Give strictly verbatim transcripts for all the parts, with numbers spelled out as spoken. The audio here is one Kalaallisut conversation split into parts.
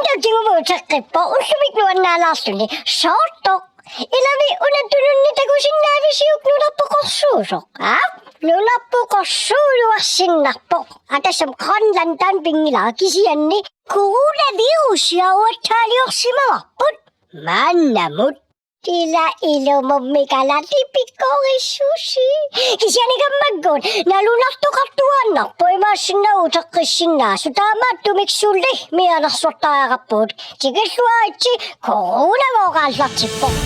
Grønlandi tigumut uteqqippoq ullumi nuannaalaarluni. Soorlu. Ilami una tununni takusinnaavisiuk nunarput qorsuusoq? Aa? Nunarput qorsuujuarsinnarpoq. Atassami Grønland taanna pinngilara kisianni coronavirusia uattaaliorsimavarput. Maannamut. Ila ilumut Mikael, ati pikkorissusi. Kisianni kammakkut nalunartoqartuaannarpoq imaassinnaavoq uteqqissinnaasut, taamaattumik suli mianersortariaqarpugut. Tikilluaritsi, coronagooq aallartippoq.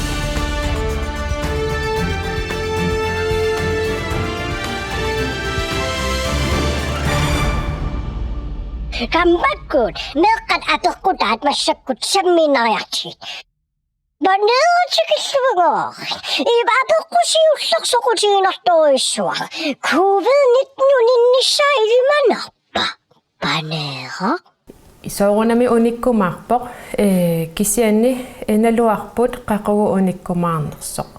Kammakkut meeqqat apeqqutaat massakkut sammiinnariartigit. Paneeraq tikilluarutsigu. Ippa apeqqusiulleq soqutiginartorujussuaq. Covid nitten uninnissaa ilimanarpa? Paneeraq. Soorunami unikkumaarpoq, ee, kisianni, ee, naluarput qaqugu unikkumaarnersoq.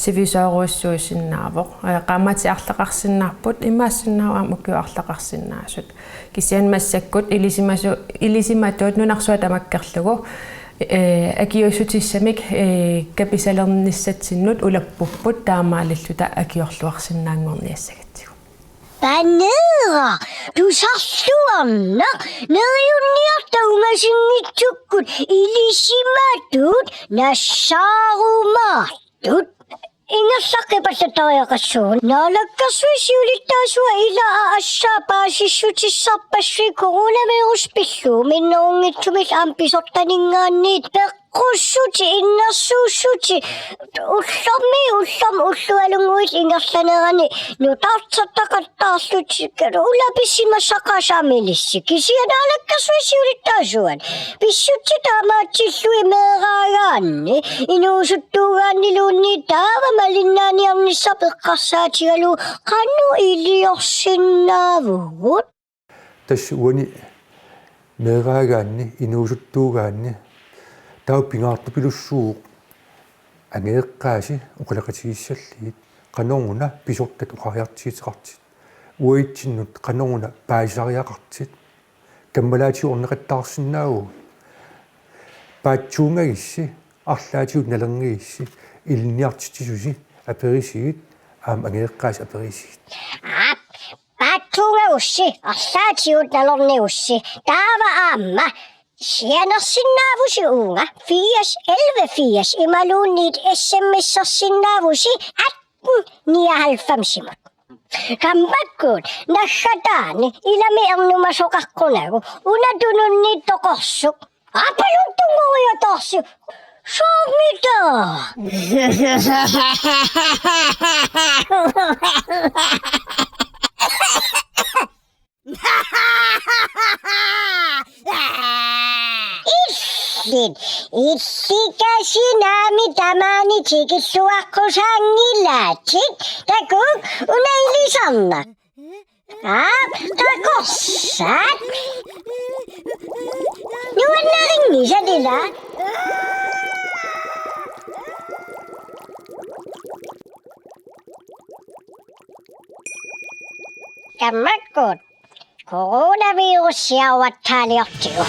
Sivisoorujussuusinnaavoq. Ee, qaammatit arlaqarsinnaapput, imaassinnaavoq aamma ukiut arlaqarsinnaasut. Kisianni massakkut ilisimasu-, ilisimatuut nunarsuaq tamakkerlugu, ee, akiuussutissamik, ee, kapisalernissatsinnut ulappupput taamaalilluta akiorluarsinnaanngorniassagatsigu. Paneeraq, tusarluarnaq, neriunniarta ungasinngitsukkut ilisimatuut nassaarumaartut. Ingerlaqqipallattariaqassuugut. Naalakkersuisut siulittaasuat ilaa assaat paasissutissarpassuit coronavirus pillugu minnerunngitsumillu aamma pisortaninngaanniit peqqussutit, innersuussutit, ullormiit ullormut ullualunnguit ingerlanerani nutartertaqattaarlutik ulapisimasaqaat saamiilissi. Kisianni naalakkersuisut siulittaasuat pissutsit taamaatsillugit meeraagaanni inuusuttuugaanniluunniit taava malinnaaniarnissaq eqqarsaatigalugu qanoq iliorsinnaavugut? Tassa uani meeraagaanni inuusuttuugaanni taava pingaartupilussuuvoq angajoqqaasi oqaloqatigissallugit qanoruna pisortat oqariartuuteqartut. Uatsinnut qanoruna paasisariaqartut. Kammalaatigut orneqattaarsinnaavugut. Paatsuungagissi, arlaatigut nalornigissi, ilinniartitsisusi aperisigit, aamma angajoqqaasi aperisigit. Aap, paatsuungagussi, arlaatigut nalornigussi, taava aamma sianersinnaavusi uunga firs elleve firs imaluunniit S M S-ersinnaavusi atten nioghalvfemsimut. Kammakkut naggataani ilami ernumasoqaqqunagu una tununniittoq qorsuk. Apaluuttunngoriataarsi. Soormita? Illit, illikasiit aamma tamaani tikilluaqqusaanngilaatit. Takuuk, una ilisarnaq. Aap, takorsat. Nuannarinngisat ila. Kammakkut coronavirusia uattaaliortigu.